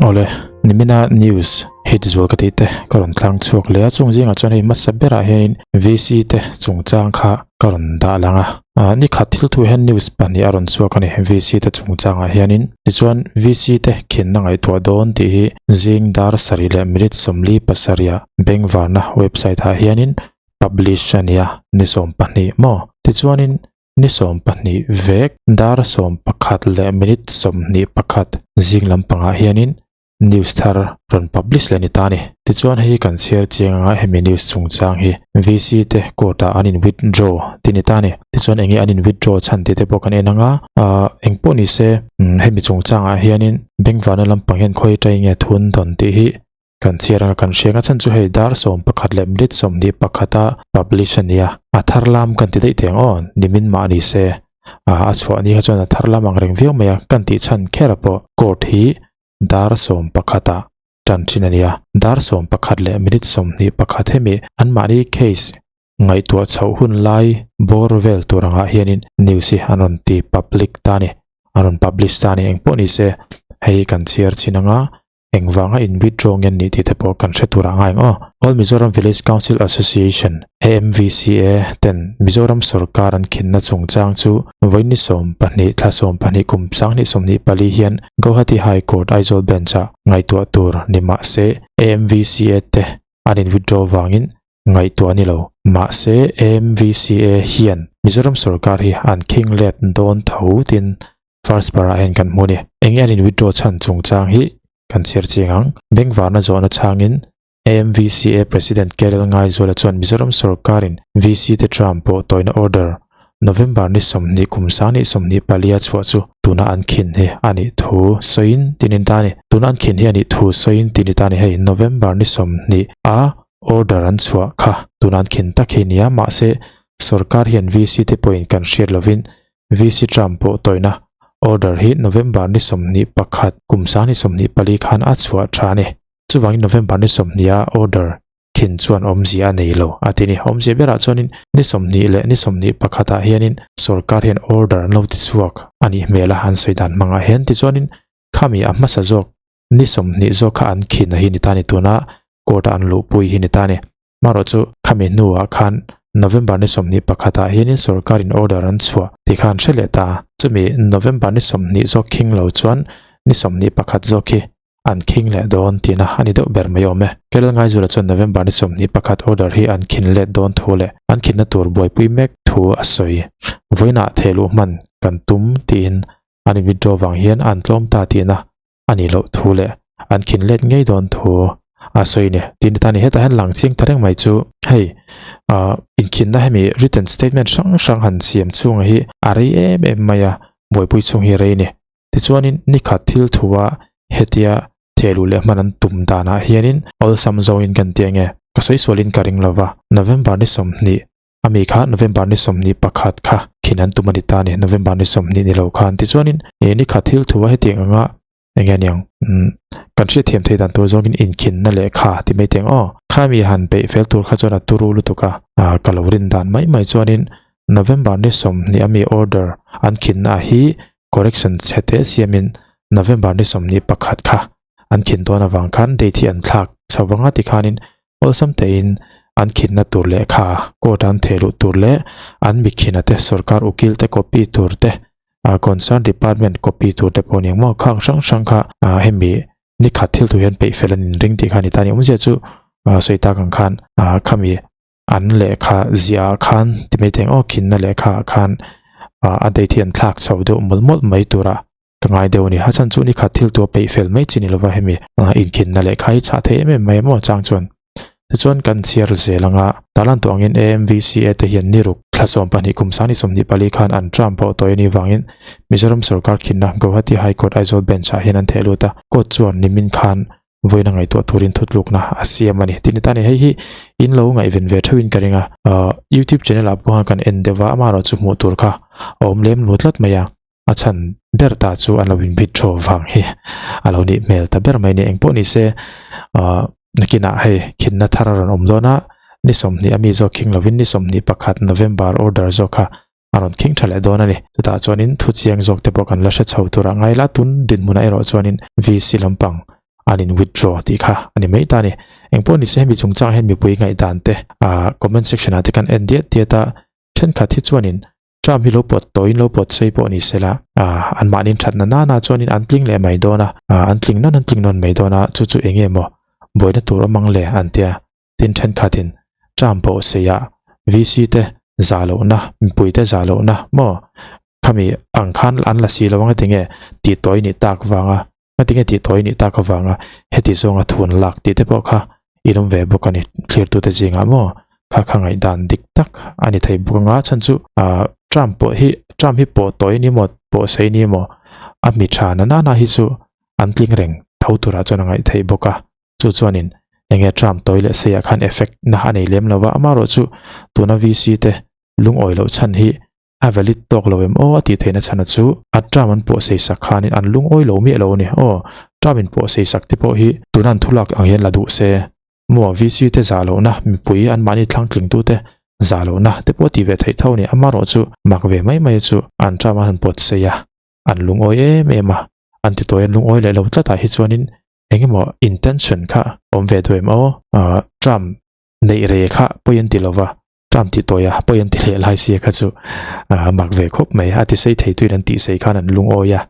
Awle, nimina news hit zual ka tih te ka rawn tlang chhuak leh a, chung zingah chuan hei hmasa berah hianin VC te chungchang kha ka rawn dah lang a. Ni khat thil thu hian news pahnih a rawn chhuak a ni VC te chungchangah hianin. Tichuan VC te khinna ngaihtuah dawn tih hi zing dar sarih leh minute 47 ah Bengvarna website ah hianin publish a ni a, ni 12 maw? Tichuanin Ni 12 vek dar 11 leh minute 21 zing lampangah hianin news thar rawn publish leh ni ta a ni. Tichuan hei hi kan chhiar chiang anga hemi news chungchang hi VC te court ah an in withdraw ti ni ta a ni. Tichuan enge an in withdraw chhan tih te pawh kan en anga ahh engpawh ni se hemi chungchangah hianin bengvarna lampang hian khawi aṭangin nge thun dawn tih hi Kan chhiar anga kan hriang a chhan chu hei dar 11 leh minute 21 a publish a nia, a thar lam kan ti daih teh ang aw, nimin mah ni se a chhuah ni kha chuan a thar lam ang reng viau mai a, kan tih chhan kher a pawh court hi dar 11 ah tan thin a nia, dar 11 leh minute 21 hemi anmahni case ngaihtuah chhoh hun lai bawr vel tur angah hianin news hi an rawn ti public ta a ni, an rawn publish ta a ni engpawh ni se hei kan chhiar chhin anga Engvanga in withdraw nge nih tih te pawh kan hre tur ah ngai ang aw. All Mizoram Village Council Association, AMVCA, ten Mizoram sorkar an khinna chungchang chu vawiin 12 thla 12 kum 2024 hian Gauhati High Court Aizawl Bench ah ngaihtuah tur ni mah se AMVCA te an in withdraw vangin ngaihtuah a ni lo. Mahse AMVCA hian Mizoram sorkar hi an khing let dawn tho tin First par ah hian kan hmu a ni. Enge an in withdraw chhan chungchang hi kan chhiar chiang ang. Bengvarna zawhna chhangin AMVCA President Kerel Ngaizuala chuan Mizoram sorkarin VC te term pawh tawina order November ni 20 kum 2024 a chhuah chu tuna an khin hi a nih thu sawiin tin in ta a ni. Tuna an khin hi a nih thu sawiin tin i ta a ni. Hei November ni 20 a order an chhuah kha tuna an khin tak hi a ni a, mahse sorkar hian VC te pawhin kan hriat lovin VC Trump pawh tawina order hi November ni 21 kum 2024 khan a chhuah tha a ni. Chuvangin November ni 20 a order khin chuan awmzia a nei lo a ti ni. Awmzia berah chuanin ni 20 leh ni 21 ah hianin sorkar hian order an lo ti chhuak a nih hmel a an sawi dan hmangah hian. Tichuanin khami a hmasa zawk ni 20 zawk kha an khin a hi ni ta ni tuna court ah an luhpui hi ni ta ni. Marawh chu khami hnuah khan November ni 21 ah hianin sorkarin order an chhuah tih kha an hre leh ta. Chumi November ni 20 zawk khing lo chuan ni 21 zawk hi an khing leh dawn tihna a ni deuh ber mai awm e. Kerala Ngaizula chuan November ni 21 order hi an khin let dawn thu leh an khinna tur buaipui mek thu a sawi. Vawiinah thehluh hman kan tum tiin an in withdraw vang hian an tlawm ta tihna a nih loh thu leh an khin let ngei dawn thu a sawi ni. Tin tan hetah hian lang chiang ta reng mai chu hei ah inkhinna hemi written statement hrang hrang han siam chhunga hi a rei em em mai a, buaipui chhung hi rei ni. Tichuanin ni khat thil thu a hetia thehluh leh hman an tum danah hianin awlsam zawngin kan ti ange ka sawi sualin ka ring lova November ni 20 Ami kha November ni 21 kha khin an tum a ni ta a ni, November ni 20 ni lo khan. Tichuanin eh ni khat thil thu a hetiang anga eng nge niang umm kan hriatthiam theih dan tur zawngin inkhinna lehkha ti mai teng aw. Kha mi han peih fel tur kha chuan a turu lutuk a, ah ka lo rin dan mai mai chuanin November ni 20 ami order an khinna hi correction chhe te siamin November ni 21 kha an khin dawn avang khan date hi an thlak chho vanga tikhanin Awlsam tein an khinna tur lehkha court an theh luh tur leh an mikhina te sorkar ukil te copy tur te ah concern department copy tur te pawh a ni ang maw khang hrang hrang kha ah hemi ni khat thil tur hian peih fel an inring tih kha a ni ta a ni awmzia chu ah sawi tak ang khan ah khami an lehkha ziah ah khan ti mai thei ang aw khinna lehkha ah khan ah a date hi an thlak chho deuh mawlh mawlh mai tura Ka ngai deuh a ni. A chhan chu ni khat thil tu a peih fel mai chi ni lova hemi inkhinna lehkha hi chhah thei em em mai emaw chang chuan. Tichuan kan chhiar zel anga talan tawh angin AMVCA te hian ni ruk thla 12 kum 2024 khan an term pawh tawi a nih vangin Mizoram sorkar khinna Guwahati High Court Aizawl Bench ah hian an theh lut a. Court chuan nimin khan vawiin a ngaihtuah turin thutlukna a siam a ni. Tin ta ni hei hi in lo ngaihven ve theuhin ka ring a. YouTube channel ah pawh kan en deuh a amaherawh chu hmuh tur kha a awm lem lo tlat mai a. A chhan ber ta chu an lo in withdraw vang hi a lo nih hmel ta ber mai ni engpawh ni se ah nakinah hei khinna thar a rawn awm dawn a ni 20 ami zawk khing lovin ni 21 November order zawk kha a rawn khing tha leh dawn a ni chutah chuanin thu chiang zawk te pawh kan la hre chho tur a ngai la tun dinhmunah erawh chuanin VC lampang. an in withdraw tih kha a ni mai ta a ni. Engpawh nise hemi chungchang hian mipui ngaihdan te ah comment section ah te khan en diat diat a, thenkhat hi chuanin term hi lo pawt tawiin lo pawt sei pawh ni sela ah anmahni thatna nana chuanin an tling leh mai dawn a, ah an tling nawn an tling nawn mai dawn a, chu chu eng nge maw buaina tur awm ang le an tia. Tin thenkhatin term pawh seiah VC te zah lohna mipui te zah lohna maw khami ang khan an la si lo ang ati nge tih tawi nih tak vanga ngati nge tih tawi nih tak avanga heti zawnga thu an lak tih te pawh kha in awm ve bawk a ni thlirtute zingah maw kha kha ngaihdan dik tak a ni thei bawk anga chhan chu ah term pawh hi term hi pawh tawi ni maw pawh sei ni maw a mi tha na nana hi chu an tling reng tho turah chuan a ngaih theih bawk a. Chu chuanin enge term tawi leh seiah khan effect na a nei lem lo va, amaherawhchu tuna VC te lungawi loh chhan hi a valid tawk lo em aw a tih theihna chhana chu a term an pawh sei sak khanin an lungawi lo miah lo a ni. Aw, term in pawh sei sak te pawh hi tuna an thulak ang hian la duh se maw VC te zah lohna mipui anmahni thlangtlingtute zah lohna te pawh a tih ve theih tho a ni. Amaherawhchu mak ve mai mai chu an term an han pawt sei a, an lungawi em em a, an ti tawi an lungawi leh lo tlatah hi chuanin engemaw intention kha awm ve duh em aw? Ahh term neih re kha pawi an ti lova, term tih tawi a pawi an ti leh lai sia kha chu ahh mak ve khawp mai. A ti sei thei tuin an tih sei khan an lungawi a,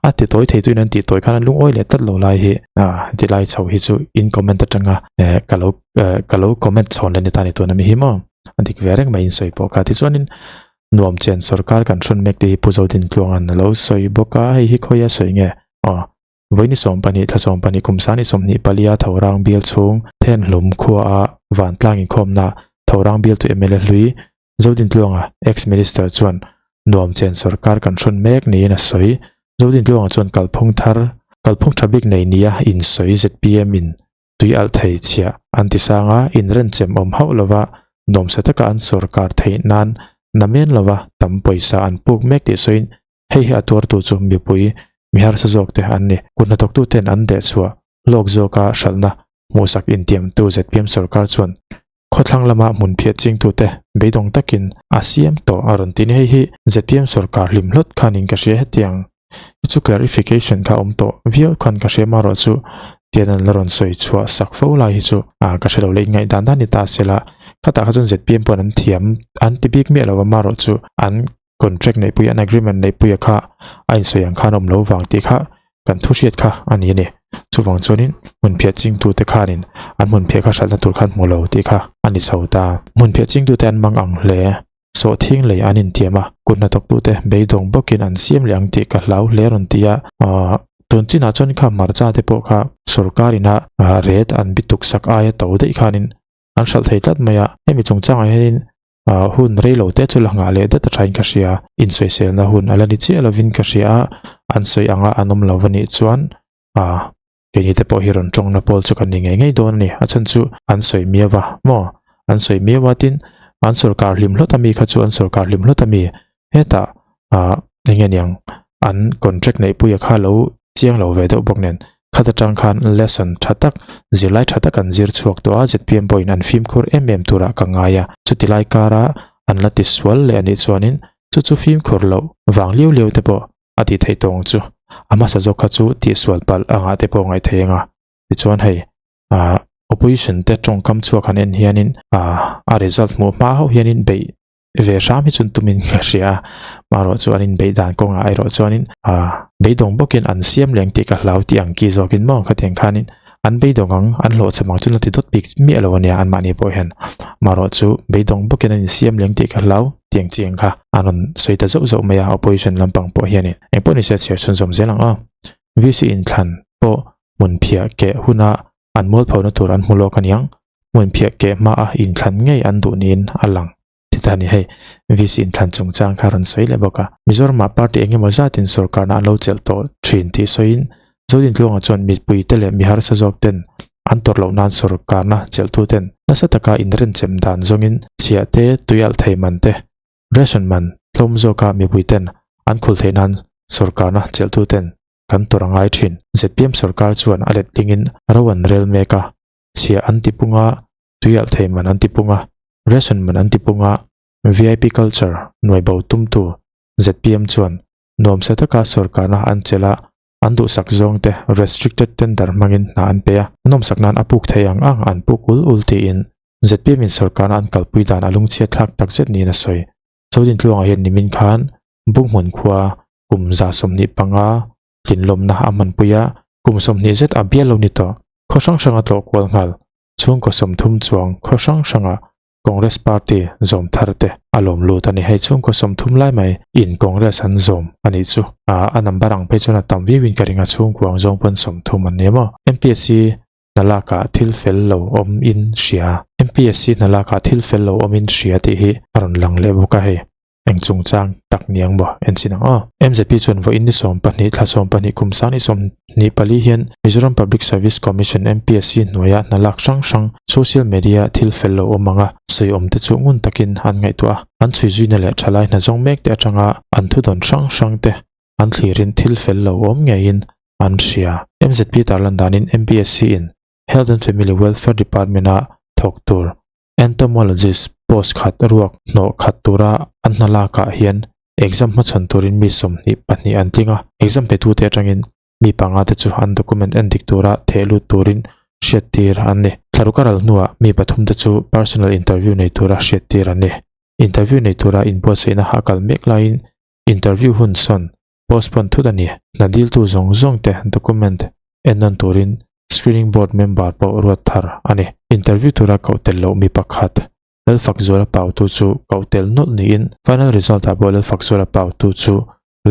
a ti tawi thei tuin an tih tawi khan an lungawi leh tlat lo lai hi ahh ti lai chho hi chu in comment atanga eh ka lo eh ka lo comment chhawn leh ni ta ni tuna mi hi maw a dik ve reng mai in sawi pawh kha. Tichuanin nuam chen sorkar kan hrawn mek te hi Pu Zodintluanga'n a lo sawi bawk a, hei hi khawi a sawi nge? Aw. Vawiini 12 thla 12 kum sani 24 Thorang bial chhung Thenhlum khuaa vantlang inkhawmna Thorang bialtu mla hlui Zodintluanga ex-minister chuan nuam chen sorkar kan hrawn mek niin a sawi. Zodintluanga chuan kalphung thar kalphung tha bik nei nia insawi zpm in tui alh thei chhiah an ti sang a, inrenchem awm hauh lova nuamsa taka an sorkar theih nan namen lova tam pawisa an puk mek tih sawiin Hei hi a tuartu chu mipui, mi harsa zawk te an ni. Kut hnathawktuten an dehchhuah lawk zawka hralhna hmuhsak intiamtu zpm sorkar chuan khawthlang lama hmun phiah chingtute beidawng takin a siam tawh a rawn ti ni. Hei hi zpm sorkar hlim hlawt khanin ka hria hetiang hi chu clarification kha awm tawh viau khan ka hria marawh chu tian an la rawn sawi chhuah sak fo lai hi chu ka hre lo leh inngaihdan dan ni ta sela khatah kha chuan zpm pawhin an thiam an ti bik miah lo a marawh chu an Contract neihpui an agreement neihpuia kha a insawi ang khan a awm lo vang tih kha kan thu hriat kha a ni a ni. Chuvang chuanin hmunphiah chingtute khanin an hmunphiah kha hralhna tur khan hmu lo tih kha a ni chho ta. Hmunphiah chingtute an mang ang hle. Sawhthing lei an intiam a, kut hnathawktute beidawng bawkin an siam leh ang tih ka hlau hle rawn ti a. Tun chinah chuan kha hmarcha te pawh kha sorkar ina rate an bituk sak aia to daih khanin an hralh thei tlat mai a. Hemi chungchangah hianin Ah hun rei lo te chu la nghah leh dat a thain ka hria. Insawiselna hun a la ni chiah lovin ka hria a, an sawi anga an awm lo va nih chuan ah keini te pawh hi rawn tawngna pawl chu kan ni ngei ngei dawn a ni. A chhan chu an sawi miau a maw? An sawi miau a tin an sorkar hlim hlawt ami kha chu an sorkar hlim hlawt ami hetah ah eng nge niang an contract neihpuia kha lo chiang lo ve deuh bawk nen khat atang khan lesson tha tak zirlai tha tak an zir chhuak tawh a zpm pawhin an fimkhur em em turah ka ngai a chuti lai kara an la ti sual leh anih chuanin chu chu fimkhur loh vang liau liau te pawh a tih theih tawng chu a hmasa zawk kha chu tihsual palh angah te pawh ngaih theih anga tichuan hei ah opposition te tawngkam chhuak han en hianin ah a result hmuh hma hauh hianin beih ve hram hi chun tumin ka hria a marawh chu an inbeih dan kawngah erawh chuanin ah beidawng bawkin an siam leng tih ka hlau tih ang ki zawkin maw khatiang khanin an beidawng ang an hlawhchham ang chu la ti dawt bik miah lo ania anmahni pawh hian marawh chu beidawng bawkin an insiam leng tih ka hlau tih ang chi ang kha an rawn sawi ta zauh zauh mai a opposition lampang pawh hianin engpawh nise chhiar chhunzawm zel ang aw VC inthlan pawh hmun phiah keh huna an mualphona tur an hmu lawk aniang hmun phiah keh hmaa inthlan ngei an duh niin a lang. Ti ta ni hei, VC inthlan chungchang kha rawn sawi leh bawk a. Mizoramah party eng emaw zatin sorkarna an lo chelh tawh thin tih sawiin Zodintluanga chuan mipuite leh mi harsa zawk ten an tawrh loh nan sorkarna chelhtu ten nasa taka inrenchem dan zawngin chhiah te, tuialh thei man te, ration man tlawm zawka mipui ten an khul theih nan sorkarna chelhtu ten kan tawrh a ngai thin. Zpm sorkar chuan a letlingin ro an rel mek a, chhiah an ti pung a, tuialh thei man an ti pung a, ration man an ti pung a, vip culture nuai bo tumtu zpm chuan nuamsa taka sorkarna an chelh a. An duhsak zawngte restricted tender hmangin hna an pe a, an awmsak nan a puk thei ang ang an puk ul ul tiin zpm in sorkarna an kalpui dan a lungchhiat thlak takzet niin a sawi. Zodintluangah hian nimin khan Bunghmun khua kum 25 tlinlawmna a hmanpui a, kum 20 zet a bial lo ni tawh. Khaw hrang hranga tlawh kual nghal chhungkaw 30 chuang khaw hrang hranga Congress party zawm thar te a lawm lut a ni. Hei chhungkaw 30 lai mai in Congress an zawm a nih chu. A number ang phei chuan a tam viau in ka ring a, chhungkua ang zawng pawn 30 an ni emaw. MPSC hna lakah thil fel lo awm in hria. MPSC hna lakah thil fel lo awm in hria tih hi a rawn lang leh bawk a hei. Eng chungchang tak niang maw en chin ang aw. MZP chuan vawiin ni 12 thla 12 kum sang ni 24 hian Mizoram Public Service Commission, MPSC, hnuaia hna lak hrang hrang social media thil fel lo awm anga sawi awm te chu ngun takin an ngaihtuah a. An chhui zuina leh thalai hna zawng mek te atanga an thudawn hrang hrang te an thlirin thil fel lo awm ngeiin an hria. MZP tarlan danin MPSC in Health and Family Welfare Department a thawk tur Entomologist post khat ruak hnawh khat tura an hna lakah hian exam hmachhawn turin mi 22 an tling a, exam petute atangin mi panga te chu an document en dik tura theh lut turin hriattir an ni. Thlaruk a ral hnuah mi pathum te chu personal interview nei tura hriattir an ni. Interview nei tura inbuatsaihna a kal mek laiin interview hun sawn postpone thut a ni. Hna diltu zawng zawng te document en nawn turin screening board member pawh ruat thar a ni. Interview tura koh tel loh mi pakhat Lalfakzuala pautu chu koh tel nawlh niin final result ah pawh Lalfakzuala pautu chu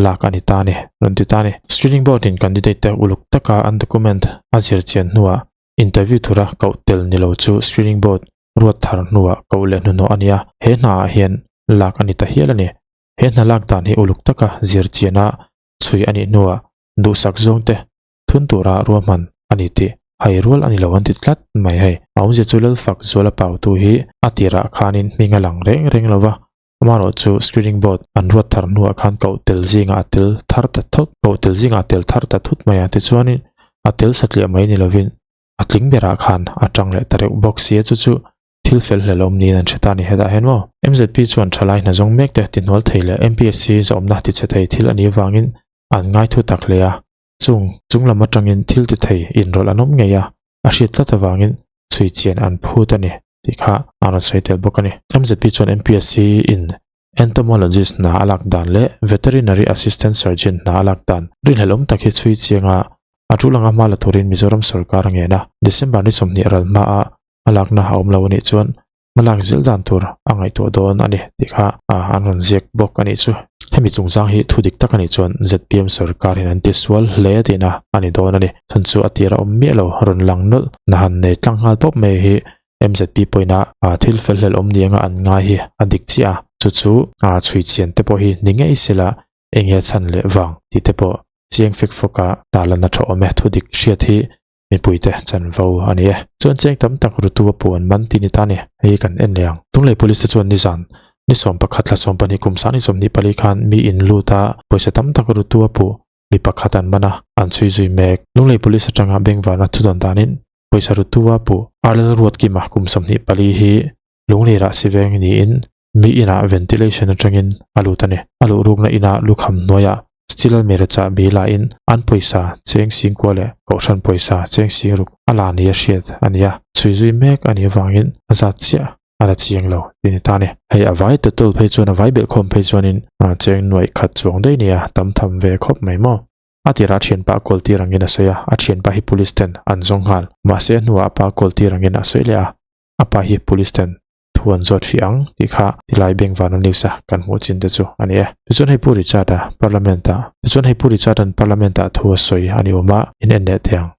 lak a ni ta a ni, rawn ti ta a ni. Screening board in candidate te uluk taka an document a zir chian hnuah interview tura koh tel ni lo chu screening board ruat thar hnuah koh leh hnuhnawh a ni a, he hna ah hian lak a ni ta hial a ni. He hna lak dan hi uluk taka zir chiana chhui a nih hnuah duhsak zawngte thun tura ruahman a ni tih hai rual a ni lo an ti tlat mai hei. A awmzia chu Lalfak Zuala pautu hi a tirah khanin hming a lang reng reng lo va, amaherawh chu screening board an ruat thar hnuah khan koh tel zingah a tel thar ta thut, koh tel zingah a tel thar ta thut mai a, tichuanin a tel satliah mai ni lovin a tling berah khan a tang leh ta reuh bawk sia chu chu Thil fel hlel awm niin an hre ta a ni hetah hian maw? MZP chuan thalai hna zawng mek te tihnual thei leh MPSC zawmna tichhe thei thil a nih avangin an ngaithu tak hle a. Chung chung lam atangin thil ti thei inrawlh an awm ngei a, a hriat tlat avangin chhui chian an phut a ni tih kha an rawn sawi tel bawk a ni. MZP chuan MPSC in Entomologist hna a lak dan leh Veterinary Assistant Surgeon hna a lak dan rinhlelh awm tak hi chhui chianga a tul anga hma la turin Mizoram sawrkar a ngen a. December ni 20 ral hmaa hmalakna a awm lo a nih chuan hmalak zil dan tur a ngaihtuah dawn a ni tih kha an rawn ziak bawk a nih chu. Hemi chungchang hi thu dik tak a nih chuan zpm sawrkar hian an ti sual hle tihna a ni dawn a ni. Chhan chu a tir a awm miah lo rawn lang nawlh na han nei tlang nghal pawp mai hi mzp pawhin a thil fel hlel awm nianga an ngai hi a dik chiah a, chu chu chhui chian te pawh hi ni ngei sela eng nge chhan leh vang tih te pawh chiang fek fawka tarlan a tha awm e. Thu dik hriat hi mipuite chanvo a ni e. Chuan cheng tam tak rutu a puan man tih ni ta ni. Hei kan en leh ang. Lunglei Police te chuan nizan ni 11 thla 12 kum sang ni 24 khan mi in lut a pawisa tam tak rutu a puh mi pakhat an man a, an chhui zui mek. Lunglei Police atanga bengvarna thudawn danin pawisa rutu a puh Arlel Ruatkima kum 24 hi Lunglei rah si veng niin mi inah ventilation atangin a lut a ni. A luh rukna inah lukham hnuaiah steel almirah chahbi lahin an pawisa cheng singkua leh kohhran pawisa cheng singruk a la ni a hriat a ni a, chhui zui mek a nih avangin a zat chiah a la chiang lo tih ni ta a ni. Hei a vai total phei chuan a vai belhkhawm phei chuanin cheng nuaih khat chuang daih nia tam tham ve khawp mai maw. A tirah a thianpa a kawl tir angin a sawi a, a thianpa hi police ten an zawng nghal. Mahse a hnuah a pa a kawl tir angin a sawi leh a, a pa hi police ten thu an zawt fih ang tih kha tilai bengvana news a kan hmuh chin te chu a ni e. Tichuan hei Pu Richard a Parliament ah Tichuan hei Pu Richard an Parliament ah thu a sawi a ni awm a, in en leh teh ang.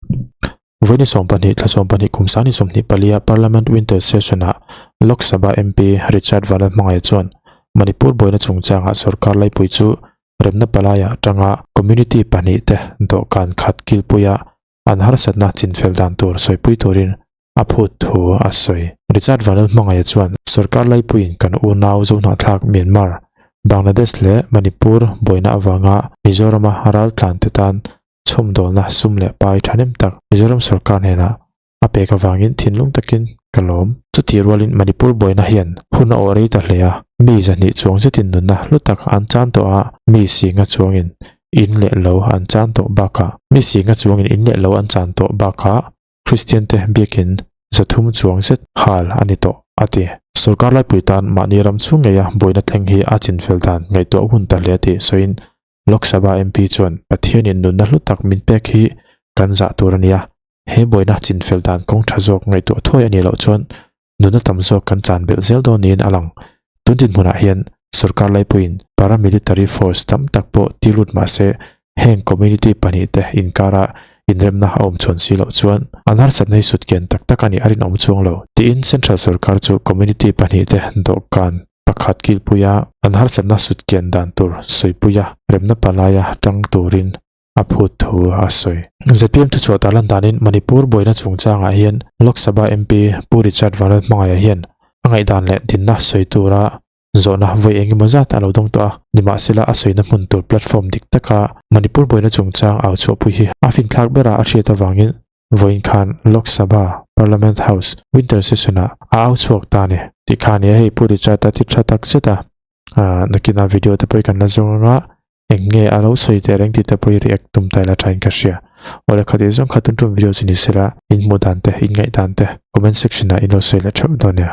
Vawi ni 12 thla 12 kum sang ni 24 a Parliament Winter Session ah Lok Sabha MP Richard Vanlalhmangaih chuan Manipur buaina chungchangah sorkar laipui chu remna palai ah tanga community pahnih te dawhkan khat kilpuia an harsatna chinfel dan tur sawipui turin a phut thu a sawi. Richard Vanlalhmangaih chuan sorkar laipuiin kan unau Zohnahthlak Myanmar, Bangladesh leh Manipur buaina avanga Mizorama raltlan te tan chhawmdawlna sum leh pai thahnem tak Mizoram sorkar hnenah a pek avangin thinlung takin ka lawm. Chutih rualin Manipur buaina hian hun a awh rei ta hle a, mi 200 chuang zetin nunna hlu tak an chan tawh a, mi singa chuangin. in leh lo an chan tawh bakah mi singa chuangin in leh lo an chan tawh bakah Kristian te biakin 300 chuang zet hal a ni tawh a ti. Sorkar laipui tan mahni ram chhung ngeia buaina thleng hi a chinfel dan ngaihtuah hun ta hle tih sawiin Lok Sabha MP chuan Pathianin nunna hlu tak min pek hi kan zah tur a nia, he buaina chinfel dan kawng tha zawk ngaihtuah thuai a nih loh chuan nunna tam zawk kan chan belh zel dawn niin a lang. Tun dinhmunah hian sorkar laipuiin paramilitary force tam tak pawh ti lut mah se heng community pahnihte inkara inremna a awm chhawn si loh chuan an harsatna hi sutkian tak tak a nih a rinawm chuang lo tiin central sorkar chu community pahnihte dawhkan pakhat kilpuia an harsatna sutkian dan tur sawipuia remna palaia tang turin a phut thu a sawi. Zpm thuchhuah tarlan danin Manipur buaina chungchangah hian Lok Sabha MP Pu Richard Vanlalhmangaia hian a ngaihdan leh dinna sawi tura zawhna vawi eng emaw zat a lo dawng tawh a, nimahsela a sawina hmun tur platform dik taka Manipur buaina chungchang au chhuahpui hi a finthlak bera a hriat avangin vawiin khan Lok Sabha Parliament House Winter Session-ah a au chhuak ta a ni. Tikhan nia hei Pu Richard-a ti tha tak zet a, nakinah video te pawh hi kan la zawng anga Eng nge a lo sawi teh reng tih te pawh i react tum ta ila thain ka hria. Awle khatih zawng kha tun tum video chu ni sela, in hmuh dan te, in ngaih dan te comment section ah in lo sawi leh theuh dawn nia.